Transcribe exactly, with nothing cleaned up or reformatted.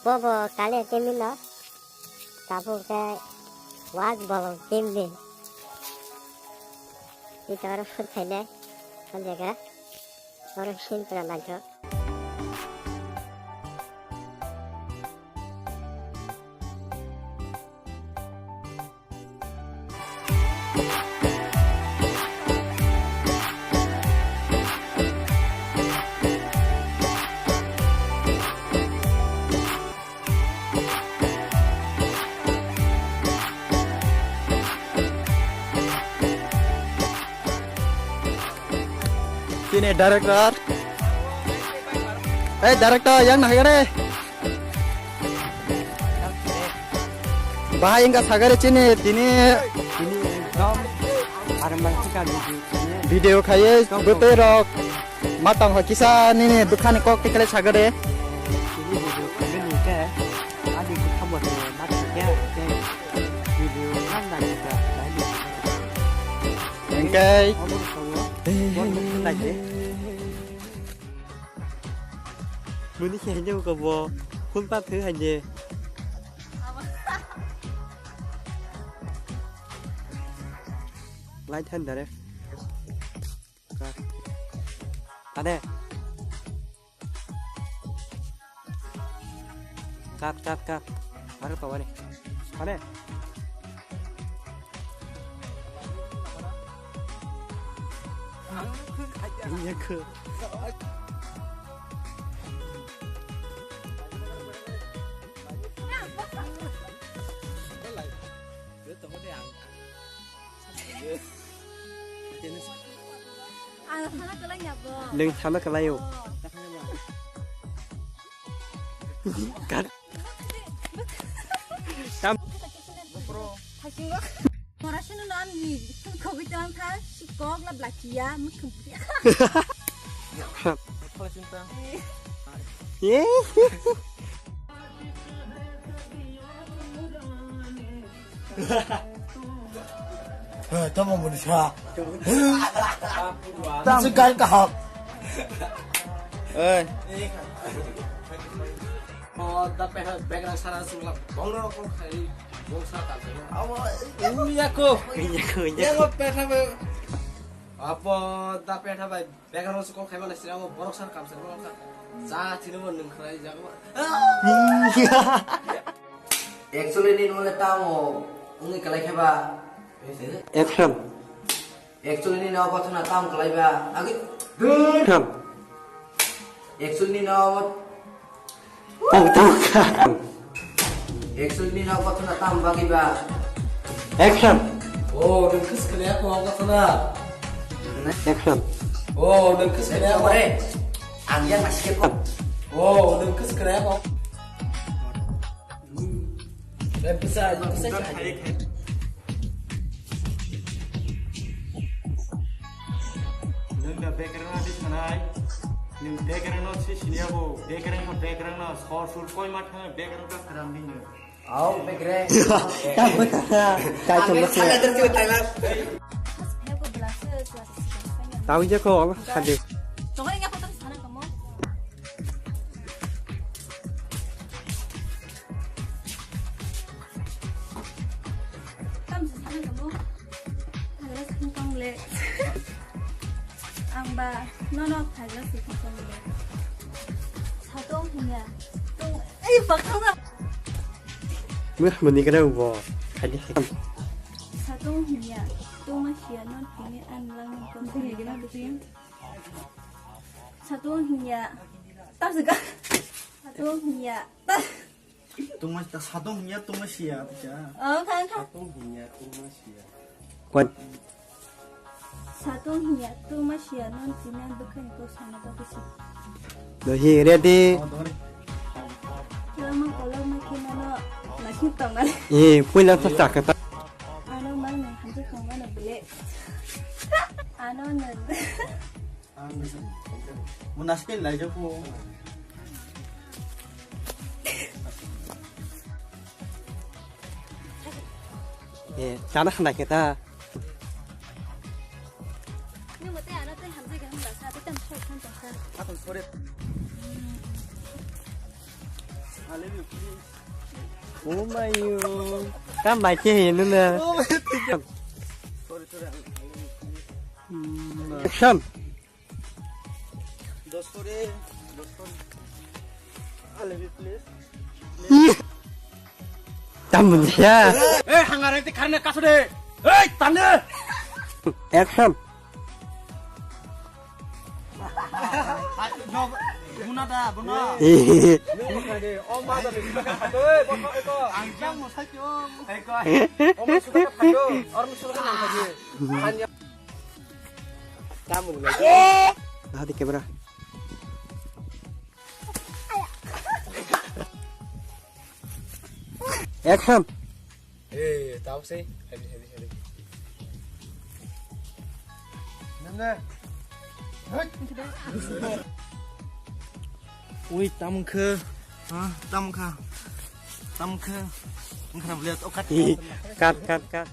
Bobo kale timino. Tabuk khe wak bolong timni. Ito oro phut khainai. O jaga. Oro sin pura naithok. Chini director. Hey, director, yang nahigare. Bahai wngkha sagare chini tini Tini ekdom armang chika video video khaye bwtwi rok matang hoi kisa nini bwkhani kok tikle sagare. Tini video khaye nike adi bwkha bo tini matang khe video nang nang kha. Engkai. Obo tongo. Bon bwkha naidi. Muni khe haino ko bo phun pa thwi haino. Light han dare. Kat. Ane. Kat, kat, kat. Baru tawari. Ane. Iya ke. Ang sana kelai ya, Bo. Neng sana kelai, yo. Oh. Kan. Tam. Thakingo. Mora sino nam ni khogoi tang tha, si kok la blakiya, mukhum. Ye. Eh, tamo muni sa. Tamo gal kaham. Oi. Oh, da pe ha, background sara sungla. Bongro ko khai, bong sa ta. Awa. Ini aku. Ini aku, ini aku. Yang pe ha. Apa da pe ha bai? Background se call khaiba lai sira mo borok sar kam se borok sar. Ja thini mo nung khrai ja mo. Actually ni nole tamo ungui kalai khaiba. Action. Actually ni no kothona tam kalai ba. Agi. Action. Actually ni no. Tang, tang. Actually ni no kothona tam bagwi ba. Action. Oh, nung kis kene ko kothona. Action. Oh, nung kis kene ko. Ang yang masih ko. Oh, nung kis kene ko. Eh, bisa, bisa. Nung da bekerang adi sanai. Nung bekerang no si sini abo. Bekerang no, bekerang no. Sor sur koi ma thang bekerang ka kram ding. Au, bekerang. Kai chong. Tahu je ko, hadi. Tam se sana kamu. Phagra sing tong le. Ang ba nono phagra sing tong le. Satong hinya. Tong ei bakal na. Meh meni kena ubo. Hadi. Satong hinya. Tong ma sia non tini an lang kon. Satong hinya. Tam se ka. Satong hinya. Tungma ta satong hinya tungma sia ta. Oh, kan kan. Satong hinya tungma sia. Kuat. Satong hinya tungma sia non tini an bwkhani kok sana bagwi si. Dohi ready. Oh, dori. Kila ma kolor ma kina no. Nasi tong na. Eh, puila ta sakata. Ano mang na hamsi tong na bele. Ano na. Munas ke lai jago. Eh, sana khanai kita. Ni mate ano tei hamjai gaham basa, tei tam sok khan tongkha. Atong sore. Oh my you. Kam bai ke he nuna. Action. Dos kore, dos kore. I love you, please. Tam ya. Eh, hangar ekte karne kaso de. Eh, tande. Action. Buna da, buna. Oh, ma da, buna ka phato, eh, bokha, eko. Ang jang mo sai kyo. Eko. Oh, ma suka ka phato. Or ma suka ka nang phato. Tanya. Kamu lagi. Hadi kamera. Action. Eh, tahu sih. Hadi, hadi, hadi. Nana. Ui, tamkhe. Ha, tamkha. Tamkhe. Engkha na beliat okat. Cut, cut, cut.